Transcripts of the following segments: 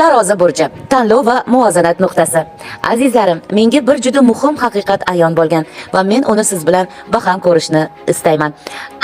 Tarozi burji, tanlov va muvozanat nuqtasi. Azizlarim, menga bir juda muhim haqiqat ayon bo'lgan va men uni siz bilan baham ko'rishni istayman.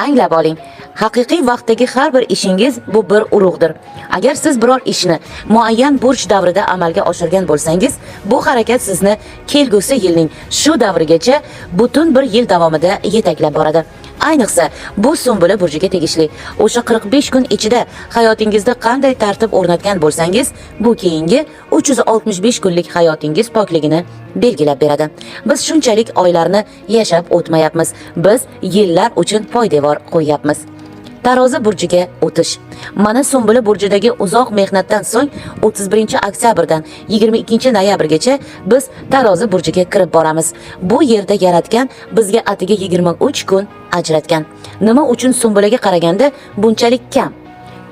Anglab oling. Haqiqiy vaqtdagi har bir ishingiz bu bir urug'dir. Agar siz biror ishni muayyan burch davrida amalga oshirgan bo'lsangiz, bu harakat sizni kelgusi yilning shu davrigacha butun bir yil davomida yetaklab boradi. Ayniqsa, bu Sumbula burjiga tegishli. O'sha 45 kun ichida hayotingizda qanday tartib o'rnatgan bo'lsangiz, bu keyingi 365 kunlik hayotingiz pokligini belgilab beradi. Biz shunchalik oylarni yashab o'tmayapmiz. Biz yillar uchun poydevor qo'yyapmiz. Tarozi burjiga o'tish. Mana Sumbula burjidagi uzoq mehnatdan so'ng 31 oktyabrdan 22 noyabrgacha biz Tarozi burjiga kirib boramiz. Bu yerda yaratgan bizga atiga 23 kun ajratgan. Nima uchun Sumbulaga qaraganda bunchalik kam?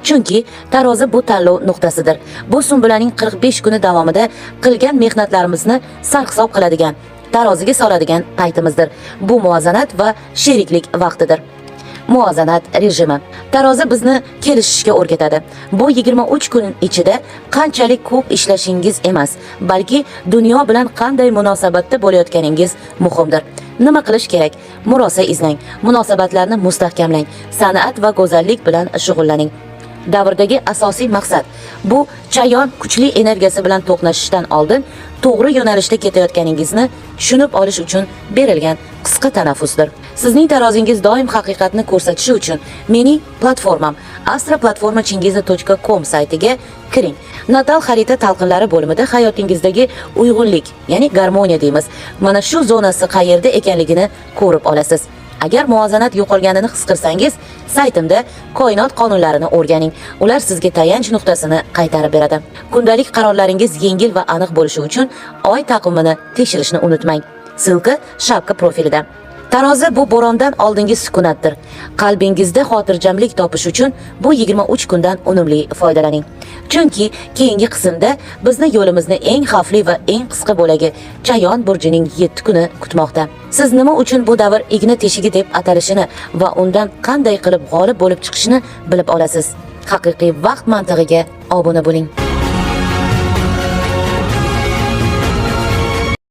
Chunki tarozi bu tanlov nuqtasidir. Bu Sumbulaning 45 kuni davomida qilgan mehnatlarimizni sarhisob qiladigan, taroziga soladigan paytimizdir. Bu muvozanat va sheriklik vaqtidir. Muvozanat rejimi. Tarozi bizni kelishishga o'rgatadi. Bu 23 kun ichida qanchalik ko'p ishlashingiz emas, balki dunyo bilan qanday munosabatda bo'layotganingiz muhimdir. Nima qilish kerak? Murosa izlang, munosabatlarni mustahkamlang, san'at va go'zallik bilan shug'ullaning. Davrdagi asosiy maqsad bu chayon kuchli energiyasi bilan to'qnashishdan oldin to'g'ri yo'nalishda ketayotganingizni tushunib olish uchun berilgan qisqa tanaffusdir. Sizning tarozingiz doim haqiqatni ko'rsatishi uchun mening platformam astroplatformachingiza.com saytiga kiring. Natal xarita talqinlari bo'limida hayotingizdagi uyg'unlik, ya'ni garmoniya deymiz. Mana shu zonasi qayerda ekanligini ko'rib olasiz. Agar muvozanat yo'qolganini his qilsangiz, saytimda koinot qonunlarini o'rganing. Ular sizga tayanch nuqtasini qaytarib beradi. Kundalik qarorlaringiz yengil va aniq bo'lishi uchun oy taqvimini tekshirishni unutmang. Ссылка шапка profilida. Tarozi bu bo'rondan oldingi sukunatdir. Qalbingizda xotirjamlik topish uchun bu 23 kundan unumli foydalaning. Chunki keyingi qismda bizni yo'limizni eng xavfli va eng qisqa bo'lagi Chayon burjining 7 kuni kutmoqda. Siz nima uchun bu davr igna teshigi deb atalishini va undan qanday qilib g'olib bo'lib chiqishini bilib olasiz. Haqiqiy vaqt mantig'iga obuna bo'ling.